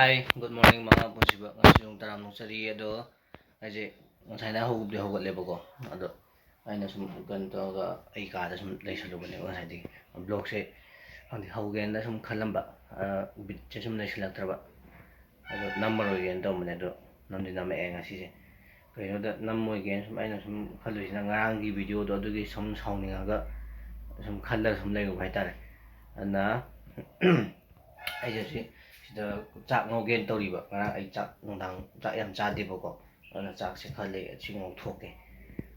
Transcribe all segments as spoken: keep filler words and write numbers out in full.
Hi, good morning, ꯃꯉꯥ ꯄꯨꯟꯁꯤꯕ꯫ ꯉꯁꯤ ꯄꯨꯡ ꯇꯔꯥꯃꯨꯛ ꯆꯠꯂꯤ꯫ ꯑꯗꯣ ꯑꯩꯁꯦ ꯉꯁꯥꯏꯅ ꯍꯧꯕꯗꯤ ꯍꯧꯒꯠꯂꯦꯕꯀꯣ꯫ ꯑꯗꯣ ꯑꯩꯅ ꯁꯨꯝ ꯀꯩꯅꯣ ꯇꯧꯔꯒ ꯑꯩ ꯀꯥꯗ ꯁꯨꯝ ꯂꯩꯁꯜꯂꯨꯕꯅꯦꯕ ꯉꯁꯥꯏꯗꯒꯤ꯫ ꯕ꯭ꯂꯣꯒꯁꯦ ꯈꯪꯗꯦ, ꯍꯧꯒꯦꯅ ꯁꯨꯝ ꯈꯜꯂꯝꯕ, ꯑ, ꯕꯤꯠꯁꯦ ꯁꯨꯝ ꯂꯩꯁꯤꯜꯂꯛꯇ꯭ꯔꯕ꯫ ꯑꯗꯣ ꯅꯝꯃꯔꯣꯏꯒꯦꯅ ꯇꯧꯕꯅꯦ, ꯑꯗꯣ ꯅꯝꯗꯤ ꯅꯝꯃꯛꯑꯦ ꯉꯁꯤꯁꯦ꯫ ꯀꯩꯅꯣꯗ ꯅꯝꯃꯣꯏꯒꯦꯅ ꯁꯨꯝ ꯑꯩꯅ ꯁꯨꯝ ꯈꯜꯂꯨꯏꯁꯤꯅ, ꯉꯔꯥꯡꯒꯤ ꯚꯤꯗꯤꯑꯣꯗꯣ ꯑꯗꯨꯒꯤ ꯁꯨꯝ ꯁꯥꯎꯅꯤꯡꯉꯒ ꯁꯨꯝ ꯈꯜꯂꯒ ꯁꯨꯝ ꯂꯩꯔꯨꯕ ꯍꯥꯏꯇꯥꯔꯦ꯫ ꯑꯗꯨꯅ ꯑꯩꯁꯦ ꯁꯤ-, ꯁꯤꯗ ꯆꯥꯛ ꯉꯧꯒꯦꯅ ꯇꯧꯔꯤꯕ꯫ ꯉꯔꯥꯡ ꯑꯩ ꯆꯥꯛ, ꯅꯨꯡꯗꯥꯡ ꯆꯥꯛ ꯌꯥꯝ ꯆꯥꯗꯦꯕꯀꯣ꯫ ꯑꯗꯨꯅ ꯆꯥꯛꯁꯦ ꯈꯔ ꯂꯩ, ꯁꯤ ꯉꯧꯊꯣꯛꯀꯦ꯫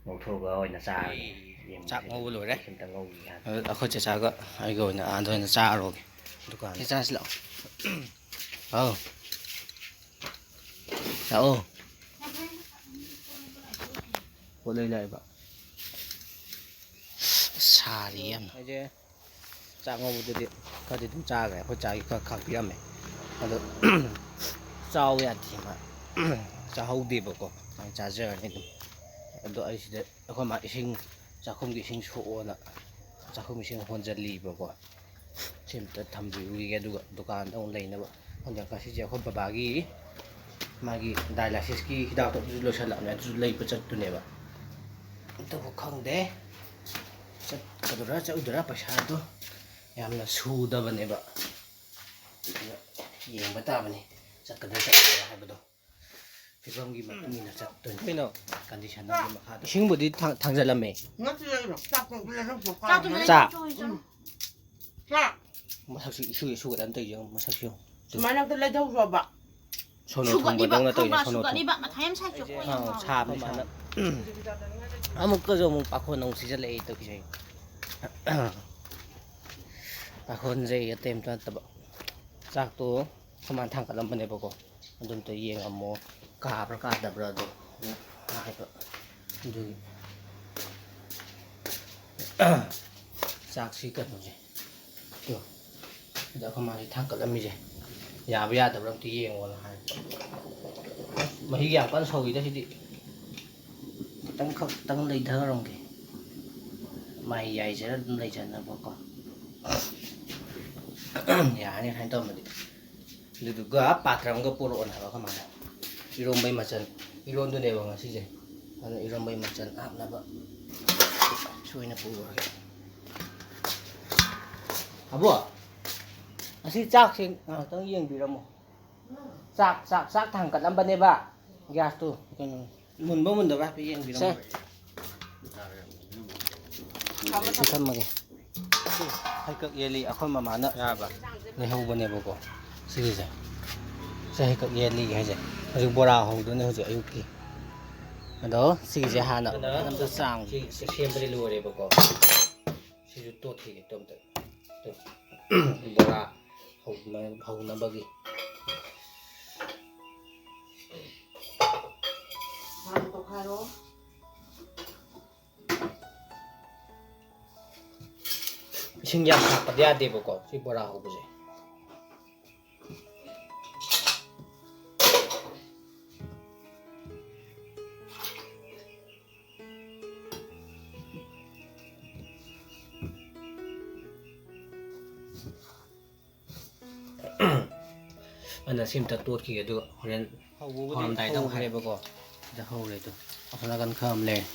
ꯉꯧꯊꯣꯛꯑꯒ ꯑꯣꯏꯅ ꯆꯥꯔꯒꯦ꯫ ꯑꯩ ꯌꯦꯡꯕꯁꯦ ꯆꯥꯛ ꯉꯧꯕ ꯂꯣꯏꯔꯦ꯫ ꯁꯤ ꯑꯝꯇ ꯉꯧꯈꯤꯒꯦ ꯍꯥꯟꯅ꯫ ꯑꯗꯨ ꯑꯩꯈꯣꯏ ꯆꯦꯆꯥꯒ ꯑꯩꯒ ꯑꯣꯏꯅ ꯑꯥꯗ ꯑꯣꯏꯅ ꯆꯥꯔꯨꯔꯒꯦ ꯗꯨꯀꯥꯟꯗ꯫ ꯆꯦꯆꯥ, ꯁꯤ ꯂꯥꯛꯑꯣ꯫ ꯍꯥꯎ꯫ ꯂꯥꯛꯑꯣ꯫ ꯄꯣꯠ ꯂꯩ ꯂꯥꯛꯏꯕ꯫ ꯁꯥꯔꯤ ꯌꯥꯝꯅ꯫ ꯑꯩꯁꯦ ꯆꯥꯛ ꯉꯧꯕꯗꯨꯗꯤ ꯈꯔꯗꯤ ꯑꯗꯨꯝ ꯆꯥꯈ꯭ꯔꯦ꯫ ꯑꯩꯈꯣꯏ ꯆꯥꯒꯤ ꯈꯔ ꯈꯥꯛꯄꯤꯔꯝꯃꯦ꯫ ꯑꯗꯣ ꯆꯥꯎ ꯌꯥꯗꯦ ꯃꯥ꯫ ꯆꯥꯍꯧꯗꯦꯕꯀꯣ꯫ ꯃꯥꯏ ꯆꯥꯖꯔꯅꯤ ꯑꯗꯨꯝ꯫ ꯑꯗꯣ ꯑꯩ ꯁꯤꯗ ꯑꯩꯈꯣꯏ ꯃꯥ ꯏꯁꯤꯡ, ꯆꯥꯛꯈꯨꯝꯒꯤ ꯏꯁꯤꯡ ꯁꯣꯛꯑꯣꯅ ꯆꯥꯛꯈꯨꯝ ꯏꯁꯤꯡ ꯍꯣꯟꯖꯜꯂꯤꯕꯀꯣ꯫ ꯁꯤ ꯑꯝꯇ ꯊꯝꯕꯤꯔꯨꯈꯤꯒꯦ, ꯑꯗꯨꯒ ꯗꯨꯀꯥꯟꯗ ꯑꯃꯨꯛ ꯂꯩꯅꯕ꯫ ꯈꯪꯗꯦ, ꯉꯁꯤꯁꯦ ꯑꯩꯈꯣꯏ ꯕꯕꯥꯒꯤ ꯃꯥꯒꯤ dialysis ꯀꯤ ꯍꯤꯗꯥꯛꯇꯣ ꯑꯗꯨꯁꯨ ꯂꯣꯏꯁꯜꯂꯛꯑꯕꯅꯦ, ꯑꯗꯨꯁꯨ ꯂꯩꯕ ꯆꯠꯇꯨꯅꯦꯕ꯫ ꯑꯗꯨꯕꯨ ꯈꯪꯗꯦ, ꯆꯠꯀꯗꯣꯏꯔꯥ ꯆꯠꯂꯣꯏꯗꯣꯏꯔꯥ, ꯄꯩꯁꯥꯗꯣ ꯌꯥꯝꯅ ꯁꯨꯗꯕꯅꯦꯕ꯫ ꯑꯗꯨꯅ ꯌꯦꯡꯕ ꯇꯥꯕꯅꯤ, ꯆꯠꯀꯗ꯭ꯔꯥ ꯆꯠꯂꯣꯏꯗ꯭ꯔꯥ ꯍꯥꯏꯕꯗꯣ꯫ ꯐꯤꯕꯝꯒꯤ ꯃꯇꯨꯡ ꯏꯟꯅ ꯆꯠꯇꯣꯏꯅꯤ꯫ ꯀꯩꯅꯣ? Condition ꯑꯗꯨꯒꯤ ꯃꯈꯥꯗ꯫ ꯏꯁꯤꯡꯕꯨꯗꯤ ꯊꯥꯡ-, ꯊꯥꯡꯖꯜꯂꯝꯃꯦ꯫ ꯅꯠꯇꯦ, ꯆꯥꯛꯇꯣ ꯂꯩꯔꯛꯄ ꯆꯥꯛꯇꯣ ꯀꯥꯟꯗ꯫ ꯆꯥ꯫ ꯎꯝ꯫ ꯆꯥ꯫ ꯃꯁꯛꯁꯤ ꯏꯁꯨ ꯏꯁꯨ ꯈꯛꯇꯪ ꯇꯧꯔꯤꯁꯦ ꯌꯦꯡꯉꯨ, ꯃꯁꯛꯁꯤ ꯌꯦꯡꯉꯨ꯫ ꯁꯨꯃꯥꯏꯅ ꯑꯝꯇ ꯂꯩꯊꯧꯁꯣꯕ꯫ ꯁꯣꯅꯣ ꯁꯨꯒꯠꯂꯤꯕ ꯊꯨꯡꯕꯗꯧꯅ ꯇꯧꯔꯤꯁꯦ, ꯈꯪꯕ꯭ꯔꯥ? ꯁꯣꯅꯣ ꯊꯨꯡ-, ꯁꯨꯒꯠꯂꯤꯕ ꯃꯊꯥ ꯌꯥꯝ ꯁꯥꯏꯁꯦ ꯑꯩꯈꯣꯏ ꯑꯥ, ꯌꯥꯝ ꯁꯥꯕꯅꯤ, ꯁꯥꯕꯅꯤ꯫ ꯑꯃꯨꯛꯀꯁꯨ ꯑꯃꯨꯛ ꯄꯥꯈꯣꯟ ꯑꯃꯨꯛ ꯁꯤꯖꯜꯂꯛꯑꯦ ꯇꯧꯔꯤꯁꯦ꯫ ꯄꯥꯈꯣꯟꯁꯦ ꯑꯇꯩ ꯑꯝꯇ ꯅꯠꯇꯕ꯫ ꯆꯥꯛꯇꯣ ꯑꯩꯈꯣꯏ ꯃꯥꯅ ꯊꯥꯡꯒꯠꯂꯝꯕꯅꯦꯕꯀꯣ꯫ ꯑꯗꯨ ꯑꯝꯇ ꯌꯦꯡꯉꯝꯃꯣ, ꯀꯥꯕ꯭ꯔꯥ ꯀꯥꯗꯕ꯭ꯔꯥ ꯑꯗꯣ ꯍꯥꯏꯕ꯫ ꯑꯗꯨꯒꯤ ꯆꯥꯛꯁꯤ ꯀꯩꯅꯣꯁꯦ, ꯇꯣ, ꯁꯤꯗ ꯑꯩꯈꯣꯏ ꯃꯥꯁꯤ ꯊꯥꯡꯒꯠꯂꯝꯃꯤꯁꯦ ꯌꯥꯕ꯭ꯔꯥ ꯌꯥꯗꯕ꯭ꯔꯥ ꯑꯝꯇ ꯌꯦꯡꯉꯣꯅ ꯍꯥꯏꯕ꯫ ꯃꯍꯤꯒ ꯌꯥꯝ ꯀꯟꯅ ꯁꯧꯔꯤꯗ ꯁꯤꯗꯤ꯫ ꯈꯤꯇꯪ ꯈꯛꯇꯪ ꯂꯩꯊꯔꯝꯒꯦ꯫ ꯃꯥꯏ ꯌꯥꯏꯖꯔ ꯑꯗꯨꯝ ꯂꯩꯖꯅꯕꯀꯣ꯫ ꯌꯥꯔꯅꯤ ꯁꯨꯃꯥꯏꯅ ꯇꯧꯔꯝꯃꯗꯤ꯫ ꯑꯗꯨꯗꯨꯒ ꯄꯥꯇ꯭ꯔ ꯑꯃꯒ ꯄꯨꯔꯛꯑꯣꯅ ꯍꯥꯏꯕ ꯑꯩꯈꯣꯏ ꯃꯥꯅ꯫ ꯏꯔꯣꯝꯕꯩ ꯃꯆꯜ, ꯏꯔꯣꯟꯗꯣꯏꯅꯦꯕ ꯉꯁꯤꯁꯦ꯫ ꯑꯗꯨꯅ ꯏꯔꯣꯝꯕꯩ ꯃꯆꯜ ꯍꯥꯞꯅꯕ ꯁꯣꯏꯅ ꯄꯨꯔꯛꯑꯒꯦ꯫ ꯑꯕꯣ, ꯑꯁꯤ ꯆꯥꯛꯁꯦ ꯉꯥꯏꯍꯥꯛꯇꯪ ꯌꯦꯡꯕꯤꯔꯝꯃꯣ꯫ ꯆꯥꯛ, ꯆꯥꯛ, ꯆꯥꯛ ꯊꯥꯡꯒꯠꯂꯝꯕꯅꯦꯕ꯫ ꯒ꯭ꯌꯥꯁꯇꯨ ꯀꯩꯅꯣ, ꯃꯨꯟꯕ ꯃꯨꯟꯗꯕ꯭ꯔꯥ ꯍꯥꯏꯐꯦꯠ ꯌꯦꯡꯕꯤꯔꯝꯃꯣ꯫ ꯁꯦ꯫ ꯁꯤ ꯊꯝꯃꯒꯦ꯫ ꯁꯤ ꯍꯩꯀꯛ ꯌꯦꯜꯂꯤ ꯑꯩꯈꯣꯏ ꯃꯃꯥꯅ ꯌꯥꯔꯕ? ꯂꯩꯍꯧꯕꯅꯦꯕꯀꯣ꯫ ꯁꯤꯒꯤꯁꯦ꯫ ꯁꯤ ꯍꯩꯀꯛ ꯌꯦꯜꯂꯤ ꯍꯥꯏꯁꯦ꯫ ꯍꯧꯖꯤꯛ ꯕꯣꯔꯥ ꯍꯧꯗꯣꯏꯅꯦ ꯍꯧꯖꯤꯛ ꯑꯌꯨꯛꯀꯤ꯫ ꯑꯗꯣ ꯁꯤꯒꯤꯁꯦ ꯍꯥꯟꯅ ꯑꯗꯨꯅ ꯑꯝꯇ ꯆꯥꯝꯒꯦ꯫ ꯁꯤ, ꯁꯤ ꯁꯦꯝꯕꯗꯤ ꯂꯣꯏꯔꯦꯕꯀꯣ꯫ ꯁꯤꯁꯨ ꯇꯣꯠꯈꯤꯒꯦ ꯇꯞ ꯇꯞ꯫ ꯇꯨ꯫ ꯕꯣꯔꯥ ꯍꯧꯅ-, ꯍꯧꯅꯕꯒꯤ꯫ ꯍꯥꯟꯅ ꯇꯣꯠꯈꯥꯏꯔꯣ꯫ ꯏꯁꯤꯡ ꯌꯥꯝ ꯍꯥꯞꯄꯗꯤ ꯌꯥꯗꯦꯕꯀꯣ, ꯁꯤ ꯕꯣꯔꯥ ꯍꯧꯕꯁꯦ꯫ ꯑꯗꯨꯅ ꯁꯤ ꯑꯝꯇ ꯇꯣꯠꯈꯤꯒꯦ, ꯑꯗꯨꯒ ꯍꯣꯔꯦꯟ ꯍꯧꯕꯕꯨꯗꯤ ꯍꯧꯔꯝꯗꯥꯏꯗ ꯑꯃꯨꯛ ꯍꯧꯈ꯭ꯔꯦꯕꯀꯣ꯫ ꯁꯤꯗ ꯍꯧꯔꯦ ꯑꯗꯣ꯫ ꯑꯁꯣꯝ ꯅꯥꯀꯟ ꯈꯔ ꯑꯃ ꯂꯩꯔꯦ꯫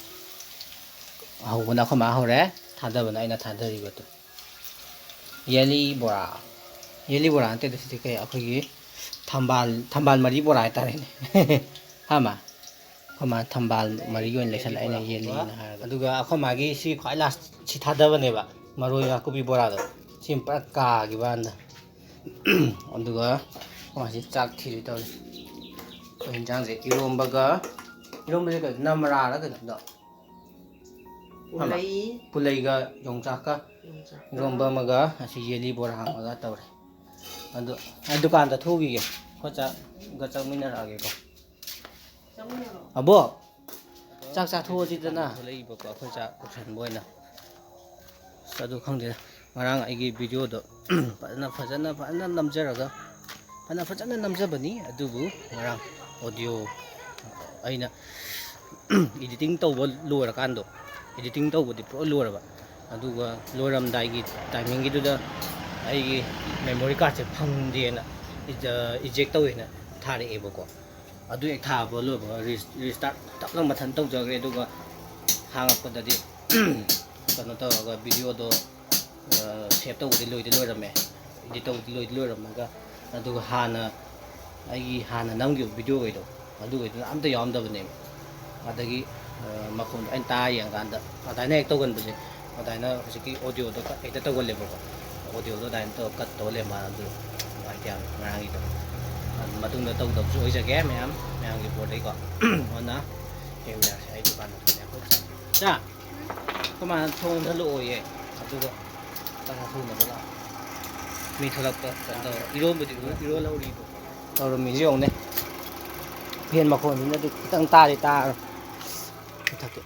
ꯍꯧꯕꯅ ꯑꯩꯈꯣꯏ ꯃꯥ ꯍꯧꯔꯦ, ꯊꯥꯗꯕꯅ ꯑꯩꯅ ꯊꯥꯗꯔꯤꯕꯗꯣ꯫ ꯌꯦꯂꯤ ꯕꯣꯔꯥ꯫ ꯌꯦꯂꯤ ꯕꯣꯔꯥ ꯅꯠꯇꯦꯗ, ꯁꯤꯗꯤ ꯀꯩ, ꯑꯩꯈꯣꯏꯒꯤ ꯊꯝꯕꯥꯜ, ꯊꯝꯕꯥꯜ ꯃꯔꯤ ꯕꯣꯔꯥ ꯍꯥꯏꯇꯥꯔꯦꯅꯦ꯫ ꯍꯥ, ꯃꯥ? ꯑꯩꯈꯣꯏ ꯃꯥ ꯊꯝꯕꯥꯜ ꯃꯔꯤꯒꯤ ꯑꯣꯏꯅ ꯂꯩꯁꯜꯂꯦ, ꯑꯩꯅ ꯌꯦꯜꯂꯤꯅ ꯍꯥꯏꯔꯒ꯫ ꯑꯗꯨꯒ ꯑꯩꯈꯣꯏ ꯃꯥꯒꯤ ꯁꯤ ꯈ꯭ꯋꯥꯏ ꯂꯥꯁ ꯁꯤ ꯊꯥꯗꯕꯅꯦꯕ, ꯃꯔꯣꯏ ꯅꯥꯀꯨꯞꯄꯤ ꯕꯣꯔꯥꯗꯣ꯫ ꯁꯤ ꯄꯨꯔꯥ ꯀꯥꯈꯤꯕ ꯋꯥꯅꯤꯗ꯫ ꯑꯗꯨꯒ ꯑꯩꯈꯣꯏ ꯃꯥꯁꯤ ꯆꯥꯛ ꯊꯤꯗꯣꯏ ꯇꯧꯔꯤ꯫ ꯑꯩꯈꯣꯏ ꯌꯦꯟꯁꯥꯡꯁꯦ ꯏꯔꯣꯝꯕꯒ, ꯏꯔꯣꯝꯕꯁꯦ ꯀꯩꯅꯣ, ꯅꯝꯔꯥꯔ ꯀꯩꯅꯣꯗꯣ? ꯄꯨꯂꯩ꯫ ꯄꯨꯂꯩꯒ ꯌꯣꯡꯆꯥꯛꯀ ꯌꯣꯡꯆꯥꯛꯀ꯫ ꯏꯔꯣꯝꯕ ꯑꯃꯒ ꯑꯁꯤ ꯌꯦꯜꯂꯤ ꯕꯣꯔꯥ ꯑꯃꯒ ꯇꯧꯔꯦ꯫ ꯑꯗꯨ ꯑꯩ ꯗꯨꯀꯥꯟꯗ ꯊꯣꯛꯎꯈꯤꯒꯦ꯫ ꯑꯩꯈꯣꯏ ꯆꯥꯛꯒ ꯆꯥꯃꯤꯟꯅꯔꯛꯑꯒꯦꯀꯣ꯫ ꯆꯥꯃꯤꯟꯅꯔꯣ꯫ ꯑꯕꯣ, ꯆꯥꯛ ꯆꯥꯊꯣꯛꯑꯁꯤꯗꯅ꯫ ꯊꯣꯛꯂꯛꯏꯕꯀꯣ, ꯑꯩꯈꯣꯏ ꯆꯥꯛ ꯄꯨꯁꯟꯕ ꯑꯣꯏꯅ꯫ ꯑꯁ, ꯑꯗꯨ ꯈꯪꯗꯦꯗ, ꯉꯔꯥꯡ ꯑꯩꯒꯤ ꯚꯤꯗꯤꯑꯣꯗꯣ ꯐꯖꯅ, ꯐꯖꯅ, ꯐꯖꯅ ꯅꯝꯖꯔꯒ, ꯐꯅ ꯐꯖꯅ ꯅꯝꯖꯕꯅꯤ, ꯑꯗꯨꯕꯨ ꯉꯔꯥꯡ ꯑꯣꯗꯤꯑꯣ ꯑꯩꯅ ꯏꯗꯤꯇꯤꯡ ꯇꯧꯕ ꯂꯣꯏꯔꯀꯥꯟꯗꯣ, ꯏꯗꯤꯇꯤꯡ ꯇꯧꯕꯗꯤ ꯄꯨꯔꯥ ꯂꯣꯏꯔꯕ, ꯑꯗꯨꯒ ꯂꯣꯏꯔꯝꯗꯥꯏꯒꯤ ꯇꯥꯏꯃꯤꯡꯒꯤꯗꯨꯗ ꯑꯩꯒꯤ ꯃꯦꯃꯣꯔꯤ ꯀꯥꯔꯠꯁꯦ ꯐꯪꯗꯦꯅ ꯏꯖꯦꯛ ꯇꯧꯋꯦꯅ ꯊꯥꯔꯛꯑꯦꯕꯀꯣ꯫ ꯑꯗꯨ ꯍꯦꯛ ꯊꯥꯕ ꯂꯣꯏꯕꯒ ꯔꯤꯁꯇꯥꯔꯠ ꯇꯞꯅ ꯃꯊꯟ ꯇꯧꯖꯈ꯭ꯔꯦ꯫ ꯑꯗꯨꯒ ꯍꯥꯡꯉꯛꯄꯗꯗꯤ ꯀꯩꯅꯣ ꯇꯧꯔꯒ ꯚꯤꯗꯤꯑꯣꯗꯣ ꯁꯦꯞ ꯇꯧꯕꯗꯤ ꯂꯣꯏꯗꯤ ꯂꯣꯏꯔꯝꯃꯦ, ꯏꯗꯤꯠ ꯇꯧꯕꯗꯤ ꯂꯣꯏꯗꯤ ꯂꯣꯏꯔꯝꯃꯒ, ꯑꯗꯨꯒ ꯍꯥꯟꯅ ꯑꯩꯒꯤ ꯍꯥꯟꯅ ꯅꯝꯈꯤꯕ ꯚꯤꯗꯤꯑꯣꯈꯩꯗꯣ ꯑꯗꯨꯈꯩꯗꯨꯅ ꯑꯝꯇ ꯌꯥꯎꯔꯝꯗꯕꯅꯦꯕ꯫ ꯑꯗꯒꯤ ꯃꯈꯣꯟꯗꯣ ꯑꯩꯅ ꯇꯥꯔ ꯌꯦꯡꯉꯀꯥꯟꯗ ꯑꯗꯨꯃꯥꯏꯅ ꯍꯦꯛ ꯇꯧꯒꯟꯕꯁꯦ, ꯑꯗꯨꯃꯥꯏꯅ ꯍꯧꯖꯤꯛꯀꯤ ꯑꯣꯗꯤꯑꯣꯗꯣ ꯍꯦꯛꯇ ꯇꯧꯒꯜꯂꯦꯕꯀꯣ꯫ ꯑꯣꯗꯤꯑꯣꯗꯣ ꯑꯗꯨꯃꯥꯏꯅ ꯇꯧꯔ ꯀꯠ ꯇꯧꯔ ꯂꯩꯔꯝꯕ ꯑꯗꯨ ꯅꯨꯡꯉꯥꯏꯇꯦ ꯌꯥꯝꯅ ꯉꯔꯥꯡꯒꯤꯗꯣ꯫ ꯃꯇꯨꯡꯗ ꯇꯧꯗꯕꯁꯨ ꯑꯣꯏꯖꯒꯦ ꯃꯌꯥꯝ, ꯃꯌꯥꯝꯒꯤ ꯕꯣꯔꯗꯩꯀꯣ꯫ ꯑꯗꯨꯅ ꯌꯦꯡꯃꯤꯟꯅꯔꯁꯦ꯫ ꯑꯩ ꯗꯨꯀꯥꯟꯗ ꯊꯣꯛꯂꯛꯑꯦ꯫ ꯑꯩꯈꯣꯏ ꯆꯥ, ꯆꯥ, ꯑꯩꯈꯣꯏ ꯃꯥꯅ ꯊꯣꯡ ꯊꯜꯂꯛꯑꯣꯌꯦ꯫ ꯑꯗꯨꯒ ꯆꯥ ꯊꯣꯡꯅꯕ ꯂꯥꯛꯑꯣ꯫ ꯃꯤ ꯊꯣꯛꯂꯛꯄ ꯀꯩꯅꯣ ꯇꯧꯔꯦ꯫ ꯏꯔꯣꯟꯕꯗꯤ ꯏꯔꯣꯜꯍꯧꯔꯤꯕꯀꯣ꯫ ꯇꯧꯔꯝꯃꯤꯁꯤ ꯌꯦꯡꯉꯨꯅꯦ꯫ ꯐꯦꯟ ꯃꯈꯣꯟꯁꯤꯅꯗꯤ ꯈꯤꯇꯪ ꯇꯥꯗꯤ ꯇꯥꯔꯣꯏ꯫ ꯃꯊꯛꯀꯤ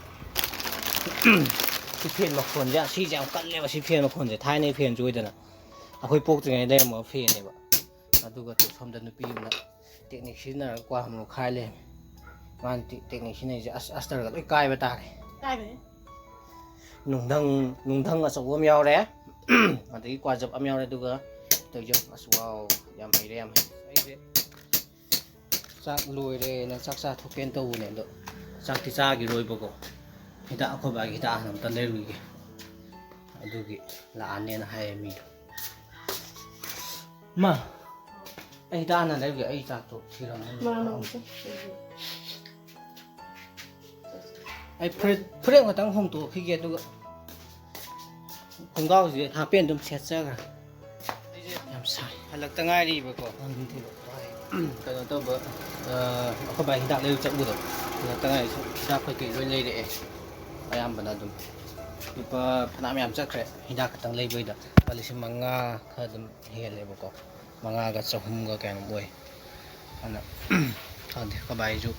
ꯁꯤ ꯐꯦꯟ ꯃꯈꯣꯟꯁꯦ, ꯁꯤꯁꯦ ꯌꯥꯝ ꯀꯜꯂꯦꯕ꯫ ꯁꯤ ꯐꯦꯟ ꯃꯈꯣꯟꯁꯦ ꯊꯥꯏꯅꯒꯤ ꯐꯦꯟꯁꯨ ꯑꯣꯏꯗꯅ, ꯑꯩꯈꯣꯏ ꯄꯣꯛꯇ꯭ꯔꯤꯉꯩꯗ ꯂꯩꯔꯝꯕ ꯐꯦꯟꯅꯦꯕ꯫ ꯑꯗꯨꯒ ꯁꯣꯝꯗ ꯅꯨꯄꯤ ꯑꯃꯅ ꯇꯦꯛꯅꯤꯛ ꯁꯤꯖꯤꯟꯅꯔꯒ ꯀ꯭ꯋꯥ ꯃꯔꯨ ꯈꯥꯏ ꯂꯩꯔꯝꯃꯦ꯫ ꯃꯥꯅ ꯇꯦꯛꯅꯤꯛ ꯁꯤꯖꯤꯟꯅꯩꯁꯦ ꯑꯁ ꯑꯁꯇꯔꯒ ꯂꯣꯏ ꯀꯥꯏꯕ ꯇꯥꯔꯦ꯫ ꯀꯥꯏꯕꯅꯦ꯫ ꯅꯨꯡꯙꯪ, ꯅꯨꯡꯙꯪ ꯑꯆꯧꯕ ꯑꯃ ꯌꯥꯎꯔꯦ꯫ ꯑꯗꯒꯤ ꯀ꯭ꯋꯥꯖꯞ ꯑꯃ ꯌꯥꯎꯔꯦ꯫ ꯑꯗꯨꯒ ꯇꯧꯖꯝ꯫ ꯑꯁ, ꯋꯥꯎ, ꯌꯥꯝ ꯍꯩꯔꯦ, ꯌꯥꯝ ꯍꯩꯔꯦ꯫ ꯑꯩꯁꯦ ꯆꯥꯛ ꯂꯣꯏꯔꯦꯅ ꯆꯥꯛ ꯆꯥꯊꯣꯛꯀꯦꯅ ꯇꯧꯕꯅꯦ꯫ ꯑꯗꯣ ꯆꯥꯛꯇꯤ ꯆꯥꯈꯤꯔꯣꯏꯕꯀꯣ꯫ ꯍꯤꯗꯥꯛ, ꯑꯩꯈꯣꯏ ꯕꯥꯒꯤ ꯍꯤꯗꯥꯛ ꯍꯥꯟꯅ ꯑꯝꯇ ꯂꯩꯔꯨꯒꯦ꯫ ꯑꯗꯨꯒꯤ ꯂꯥꯛꯑꯅꯦꯅ ꯍꯥꯏꯌꯦ ꯃꯤꯗꯣ꯫ ꯃꯥ, ꯑꯩ ꯍꯤꯗꯥꯛ ꯍꯥꯟꯅ ꯂꯩꯔꯨꯒꯦ꯫ ꯑꯩ ꯆꯥꯛꯇꯣ ꯊꯤꯔꯝꯃꯅꯤ꯫ ꯃꯥ, ꯃꯥ, ꯃꯥ꯫ ꯑꯩ ꯐꯨꯔꯤꯠ, ꯐꯨꯔꯤꯠ ꯑꯃꯈꯛꯇꯪ ꯍꯣꯡꯗꯣꯛꯈꯤꯒꯦ, ꯑꯗꯨꯒ ꯈꯣꯡꯒ꯭ꯔꯥꯎꯁꯦ ꯍꯥꯞꯄꯦꯟ ꯑꯗꯨꯝ ꯁꯦꯠꯆꯈ꯭ꯔꯦ꯫ ꯑꯩꯁꯦ ꯌꯥꯝ ꯁꯥꯏ꯫ ꯍꯜꯂꯛꯇ ꯉꯥꯏꯔꯤꯕꯀꯣ꯫ ꯀꯩꯅꯣ ꯇꯧꯕ, ꯑ, ꯑꯩꯈꯣꯏ ꯕꯥ ꯍꯤꯗꯥꯛ ꯂꯩꯕ ꯆꯠꯂꯨꯗꯣ꯫ ꯍꯜꯂꯛꯇ ꯉꯥꯏꯔꯤ꯫ ꯍꯤꯗꯥꯛ ꯀꯩꯀꯩ ꯂꯣꯏ ꯂꯩꯔꯛꯑꯦ꯫ ꯑꯌꯥꯝꯕꯅ ꯑꯗꯨꯝ ꯂꯨꯄꯥ ꯐꯅꯌꯥꯝ ꯌꯥꯝ ꯆꯠꯈ꯭ꯔꯦ ꯍꯤꯗꯥꯛ ꯈꯛꯇꯪ ꯂꯩꯕꯩꯗ꯫ ꯂꯨꯄꯥ ꯂꯤꯁꯤꯡ ꯃꯉꯥ ꯈꯔ ꯑꯗꯨꯝ ꯍꯦꯜꯂꯦꯕꯀꯣ꯫ ꯃꯉꯥꯒ ꯆꯍꯨꯝꯒ ꯀꯌꯥꯅꯣꯝ ꯑꯣꯏ꯫ ꯑꯗꯨꯅ ꯈꯪꯗꯦ, ꯑꯩꯈꯣꯏ ꯕꯥꯏꯁꯨ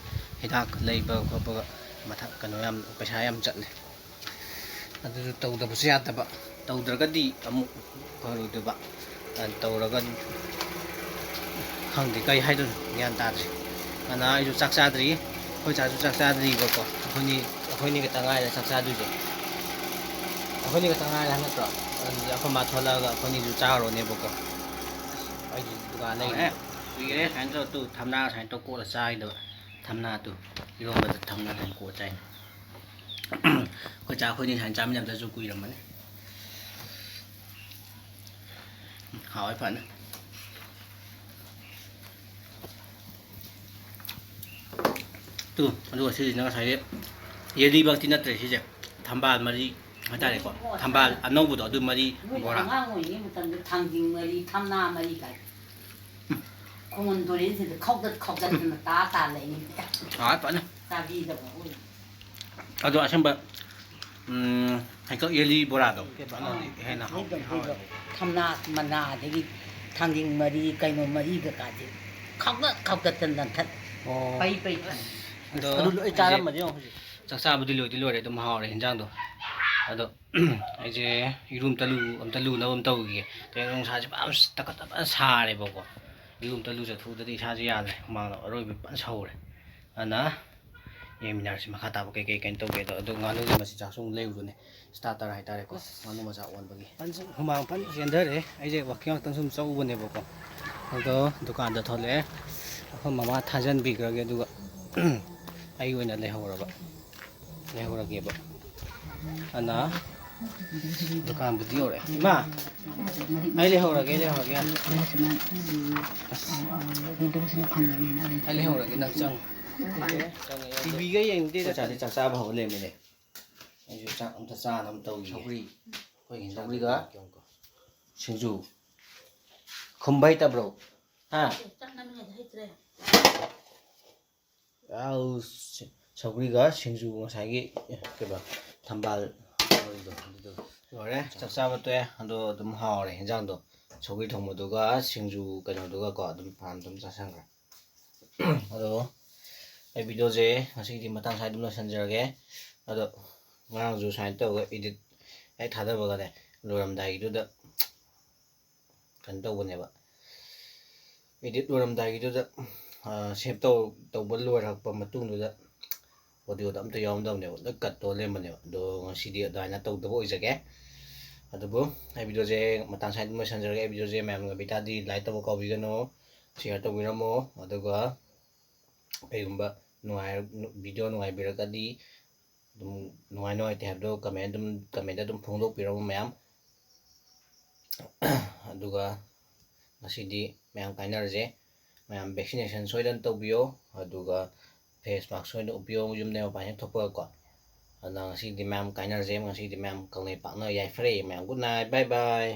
ꯍꯤꯗꯥꯛ ꯂꯩꯕ ꯈꯣꯠꯄꯒ ꯃꯊꯛ ꯀꯩꯅꯣ ꯌꯥꯝ, ꯄꯩꯁꯥ ꯌꯥꯝ ꯆꯠꯂꯦ꯫ ꯑꯗꯨꯁꯨ ꯇꯧꯗꯕꯁꯨ ꯌꯥꯗꯕ, ꯇꯧꯗ꯭ꯔꯒꯗꯤ ꯑꯃꯨꯛ ꯐꯔꯣꯏꯗꯣꯏꯕ꯫ ꯑ, ꯇꯧꯔꯒ ꯈꯪꯗꯦ ꯀꯩ ꯍꯥꯏꯗꯣꯏꯅꯣ, ꯒ꯭ꯌꯥꯟ ꯇꯥꯗ꯭ꯔꯦ꯫ ꯑꯗꯨꯅ ꯑꯩꯁꯨ ꯆꯥꯛ ꯆꯥꯗ꯭ꯔꯤ, ꯑꯩꯈꯣꯏ ꯆꯥꯁꯨ ꯆꯥꯛ ꯆꯥꯗ꯭ꯔꯤꯕꯀꯣ꯫ ꯑꯩꯈꯣꯏꯅꯤ, ꯑꯩꯈꯣꯏꯅꯤ ꯈꯛꯇ ꯉꯥꯏꯔꯦ ꯆꯥꯛ ꯆꯥꯗꯣꯏꯁꯦ꯫ ꯑꯩꯈꯣꯏꯅꯤ ꯈꯛꯇ ꯉꯥꯏꯔꯦ ꯍꯥꯏꯕ ꯅꯠꯇ꯭ꯔꯣ? ꯑꯗꯨꯗꯤ ꯑꯩꯈꯣꯏ ꯃꯥ ꯊꯣꯛꯂꯛꯑꯒ ꯑꯩꯈꯣꯏꯅꯤꯁꯨ ꯆꯥꯔꯨꯔꯅꯦꯕꯀꯣ꯫ ꯑꯩꯁꯨ ꯗꯨꯀꯥꯟꯗꯒꯤꯅꯦ꯫ ꯀꯨꯏꯔꯦ ꯁꯨꯃꯥꯏꯅ ꯇꯧ-, ꯇꯨ ꯊꯝꯅꯥ ꯁꯨꯃꯥꯏꯅ ꯇꯧ ꯀꯣꯠꯂ ꯆꯥꯈꯤꯗꯕ꯫ ꯊꯝꯅꯥ ꯇꯨ, ꯏꯔꯣꯟꯕꯗ ꯊꯝꯅꯥ ꯁꯨꯃꯥꯏꯅ ꯀꯣꯠ ꯆꯥꯏꯅꯦ꯫ ꯑꯩꯈꯣꯏ ꯆꯥ ꯑꯩꯈꯣꯏꯅꯤ ꯁꯨꯃꯥꯏꯅ ꯆꯥꯃꯤꯟꯅꯕꯗꯁꯨ ꯀꯨꯏꯔꯝꯃꯅꯤ꯫ ꯎꯝ, ꯍꯥꯎꯋꯦ ꯐꯖꯅ꯫ ꯇꯨ, ꯑꯗꯨꯒ ꯁꯤꯁꯤꯅ ꯉꯁꯥꯏꯒꯤ ꯌꯦꯂꯤꯃꯛꯇꯤ ꯅꯠꯇ꯭ꯔꯦ ꯁꯤꯁꯦ, ꯊꯝꯕꯥꯜ ꯃꯔꯤ ꯍꯥꯏꯇꯥꯔꯦꯀꯣ, ꯊꯝꯕꯥꯜ ꯑꯅꯧꯕꯗꯣ ꯑꯗꯨ ꯃꯔꯤ ꯅꯣꯏ ꯕꯣꯔꯥ꯫ ꯑꯉꯥꯡ ꯑꯣꯏꯔꯤꯉꯩ ꯃꯇꯝꯗ ꯊꯥꯡꯖꯤꯡ ꯃꯔꯤ, ꯊꯝꯅꯥ ꯃꯔꯤ ꯀꯥꯏ꯫ ꯎꯝ꯫ ꯈꯣꯡꯒꯨꯟ ꯇꯨꯔꯦꯟꯁꯤꯗ ꯈꯥꯎꯗꯠ ꯈꯥꯎꯗꯠꯇꯅ ꯇꯥ ꯇꯥ ꯂꯩꯅꯤ꯫ ꯍꯥꯎꯋꯦ ꯐꯖꯅ꯫ ꯆꯥꯕꯤꯗꯕ ꯑꯣꯏ꯫ ꯑꯗꯣ ꯑꯁꯦꯡꯕ, ꯎꯝ, ꯍꯩꯀꯛ ꯌꯦꯂꯤ ꯕꯣꯔꯥꯗꯣ ꯑꯗꯨꯗꯤ ꯍꯦꯟꯅ ꯍꯥꯎꯗꯤ ꯍꯥꯎꯋꯦ꯫ ꯊꯝꯅꯥ ꯃꯅꯥ ꯑꯗꯒꯤ ꯊꯥꯡꯖꯤꯡ ꯃꯔꯤ, ꯀꯩꯅꯣ ꯃꯔꯤ ꯀꯩꯀꯥꯁꯦ ꯈꯥꯎꯗꯠ ꯈꯥꯎꯗꯠꯇꯅ ꯂꯪꯊꯠ ꯑꯣ꯫ ꯄꯩ ꯄꯩ ꯊꯝꯃꯤ꯫ ꯑꯗꯣ ꯑꯗꯨ ꯂꯣꯏ ꯑꯩꯁꯦ ꯆꯥꯔꯝꯃꯗꯤ ꯌꯦꯡꯉꯣ ꯍꯧꯖꯤꯛ꯫ ꯆꯥꯛ ꯆꯥꯕꯗꯤ ꯂꯣꯏꯗꯤ ꯂꯣꯏꯔꯦ, ꯑꯗꯨꯝ ꯍꯥꯎꯔꯦ ꯍꯤꯟꯖꯥꯡꯗꯣ꯫ ꯑꯗꯣ ꯑꯩꯁꯦ ꯏꯔꯨ ꯑꯝꯇ ꯂꯨ-, ꯑꯝꯇ ꯂꯨꯅꯕ ꯑꯃ ꯇꯧꯈꯤꯒꯦ꯫ ꯀꯩꯅꯣ ꯅꯨꯡꯁꯥꯁꯦ ꯐꯖꯅ ꯇꯀꯠ ꯇꯀꯠ ꯁꯥꯔꯦꯕꯀꯣ꯫ ꯏꯔꯨ ꯑꯝꯇ ꯂꯨꯖꯊꯣꯛꯎꯗꯗꯤ ꯏꯁꯥꯁꯦ ꯌꯥꯗ꯭ꯔꯦ, ꯍꯨꯃꯥꯡꯅ ꯑꯔꯣꯏꯕꯤ ꯐꯖꯅ ꯁꯧꯔꯦ꯫ ꯑꯗꯨꯅ ꯌꯦꯡꯃꯤꯟꯅꯔꯁꯤ ꯃꯈꯥ ꯇꯥꯕ ꯀꯩꯀꯩ ꯀꯩꯅꯣ ꯇꯧꯒꯦꯗꯣ꯫ ꯑꯗꯣ ꯉꯥꯅꯨꯒꯤ ꯃꯆꯤꯟꯖꯥꯛꯁꯨ ꯑꯃꯨꯛ ꯂꯩꯔꯨꯕꯅꯦ, starter ꯍꯥꯏꯇꯥꯔꯦꯀꯣ, ꯉꯥꯅꯨ ꯃꯆꯥ ꯑꯣꯟꯕꯒꯤ꯫ ꯐꯖꯅ ꯍꯨꯃꯥꯡ ꯐꯖꯅ ꯆꯦꯟꯊꯔꯛꯑꯦ꯫ ꯑꯩꯁꯦ walking ꯉꯥꯛꯇꯪ ꯁꯨꯝ ꯆꯠꯂꯨꯕꯅꯦꯕꯀꯣ, ꯑꯗꯣ ꯗꯨꯀꯥꯟꯗ ꯊꯣꯛꯂꯛꯑꯦ꯫ ꯑꯩꯈꯣꯏ ꯃꯃꯥ ꯊꯥꯖꯟꯕꯤꯈ꯭ꯔꯒꯦ, ꯑꯗꯨꯒ ꯑꯩ ꯑꯣꯏꯅ ꯂꯩꯍꯧꯔꯕ, ꯂꯩꯍꯧꯔꯒꯦꯕ꯫ ꯑꯅ ꯗꯨꯀꯥꯟꯕꯨꯗꯤ ꯌꯧꯔꯛꯑꯦ꯫ ꯏꯃꯥ, ꯑꯩ ꯂꯩꯍꯧꯔꯒꯦ, ꯂꯩꯍꯧꯔꯒꯦ꯫ ꯑꯁ꯫ ꯑꯩ ꯂꯩꯍꯧꯔꯒꯦ, ꯅꯪ ꯆꯪꯉꯣ꯫ ꯆꯪꯉꯦ, ꯑꯩ ꯇꯤꯚꯤꯒ ꯌꯦꯡꯗꯦꯗ꯫ ꯑꯩꯈꯣꯏ ꯆꯥꯗꯤ ꯆꯥꯛ ꯆꯥꯕ ꯍꯧꯔ ꯂꯩꯔꯝꯃꯤꯅꯦ꯫ ꯑꯩꯁꯨ ꯆꯥꯛ ꯑꯝꯇ ꯆꯥꯅꯕ ꯇꯧꯈꯤꯒꯦ꯫ ꯁꯧꯒ꯭ꯔꯤ꯫ ꯑꯩꯈꯣꯏꯒꯤ ꯁꯧꯒ꯭ꯔꯤꯒ ꯁꯤꯡꯖꯨ꯫ ꯈꯨꯝꯕ ꯍꯩꯇꯕ꯭ꯔꯣ? ꯍꯥ? ꯑꯦ, ꯆꯥꯛ ꯅꯝꯃꯤꯉꯩꯗ ꯍꯩꯇ꯭ꯔꯦ꯫ ꯑꯧ, ꯁꯤ-, ꯁꯧꯒ꯭ꯔꯤꯒ ꯁꯤꯡꯖꯨ ꯉꯁꯥꯏꯒꯤ, ꯑꯦ, ꯀꯩꯕ, ꯊꯝꯕꯥꯜ ꯃꯔꯨꯗꯣ ꯑꯗꯨꯗꯣ꯫ ꯂꯣꯏꯔꯦ, ꯆꯥꯛ ꯆꯥꯕ ꯇꯣꯛꯑꯦ꯫ ꯑꯗꯣ ꯑꯗꯨꯝ ꯍꯥꯎꯔꯦ ꯍꯦꯟꯖꯥꯡꯗꯣ꯫ ꯁꯧꯒ꯭ꯔꯤ ꯊꯣꯡꯕꯗꯨꯒ ꯁꯤꯡꯖꯨ ꯀꯩꯅꯣꯗꯨꯒꯀꯣ ꯑꯗꯨꯝ ꯍꯥꯟꯅ ꯑꯗꯨꯝ ꯆꯥꯁꯟꯈ꯭ꯔꯦ꯫ ꯑꯗꯣ ꯑꯩ videoꯁꯦ ꯉꯁꯤꯒꯤꯗꯤ ꯃꯇꯥꯡ ꯁ꯭ꯋꯥꯏꯗ ꯑꯗꯨꯝ ꯂꯣꯏꯁꯤꯟꯖꯔꯒꯦ꯫ ꯑꯗꯣ ꯉꯔꯥꯡꯁꯨ ꯁꯨꯃꯥꯏꯅ ꯇꯧꯔꯒ edit ꯍꯦꯛ ꯊꯥꯗꯕꯒꯅꯦ, ꯂꯣꯏꯔꯝꯗꯥꯏꯒꯤꯗꯨꯗ ꯀꯩꯅꯣ ꯇꯧꯕꯅꯦꯕ, edit ꯂꯣꯏꯔꯝꯗꯥꯏꯒꯤꯗꯨꯗ, ꯑ, save ꯇꯧ-, ꯇꯧꯕ ꯂꯣꯏꯔꯛꯄ ꯃꯇꯨꯡꯗꯨꯗ audioꯗ ꯑꯝꯇ ꯌꯥꯎꯔꯝꯗꯕꯅꯦꯕ, ꯂꯣꯏ cut ꯇꯧꯔ ꯂꯩꯔꯝꯕꯅꯦꯕ꯫ ꯑꯗꯣ ꯉꯁꯤꯗꯤ ꯑꯗꯨꯃꯥꯏꯅ ꯇꯧꯗꯕ ꯑꯣꯏꯖꯒꯦ꯫ ꯑꯗꯨꯕꯨ ꯑꯩ ꯚꯤꯗꯤꯑꯣꯁꯦ ꯃꯇꯥꯡ ꯁ꯭ꯋꯥꯏꯗ ꯑꯗꯨꯝ ꯂꯣꯏꯁꯤꯟꯖꯔꯒꯦ꯫ ꯑꯩ ꯚꯤꯗꯤꯑꯣꯁꯦ ꯃꯌꯥꯝꯅ ꯂꯣꯏꯕꯤ ꯇꯥꯔꯗꯤ ꯂꯥꯏꯛ ꯇꯧꯕ ꯀꯥꯎꯕꯤꯒꯅꯨ, ꯁꯤꯌꯔ ꯇꯧꯕꯤꯔꯝꯃꯣ꯫ ꯑꯗꯨꯒ ꯀꯩꯒꯨꯝꯕ ꯅꯨꯡꯉꯥꯏ ꯚꯤꯗꯤꯑꯣ ꯅꯨꯡꯉꯥꯏꯕꯤꯔꯒꯗꯤ ꯑꯗꯨꯝ ꯅꯨꯡꯉꯥꯏ ꯅꯨꯡꯉꯥꯏꯇꯦ ꯍꯥꯏꯕꯗꯣ ꯀꯃꯦꯟ ꯑꯗꯨꯝ ꯀꯃꯦꯟꯗ ꯑꯗꯨꯝ ꯐꯣꯡꯗꯣꯛꯄꯤꯔꯝꯃꯣ ꯃꯌꯥꯝ꯫ ꯑꯗꯨꯒ ꯉꯁꯤꯗꯤ ꯃꯌꯥꯝ ꯀꯥꯏꯅꯔꯁꯦ꯫ ꯃꯌꯥꯝ ꯚꯦꯛꯁꯤꯅꯦꯁꯟ ꯁꯣꯏꯗꯅ ꯇꯧꯕꯤꯌꯣ꯫ ꯑꯗꯨꯒ ꯐꯦꯁ ꯃꯥꯛꯁ ꯁꯣꯏꯗꯅ ꯎꯞꯄꯤꯌꯣ ꯌꯨꯝꯗꯩ ꯃꯄꯥꯟ ꯍꯦꯛ ꯊꯣꯛꯄꯒꯀꯣ꯫ ꯑꯗꯨꯅ ꯉꯁꯤꯗꯤ ꯃꯌꯥꯝ ꯀꯥꯏꯅꯔꯁꯦ꯫ ꯉꯁꯤꯗꯤ ꯃꯌꯥꯝ ꯀꯪꯂꯩꯄꯥꯛꯅ ꯌꯥꯏꯐꯔꯦ꯫ ꯃꯌꯥꯝ good night, bye bye꯫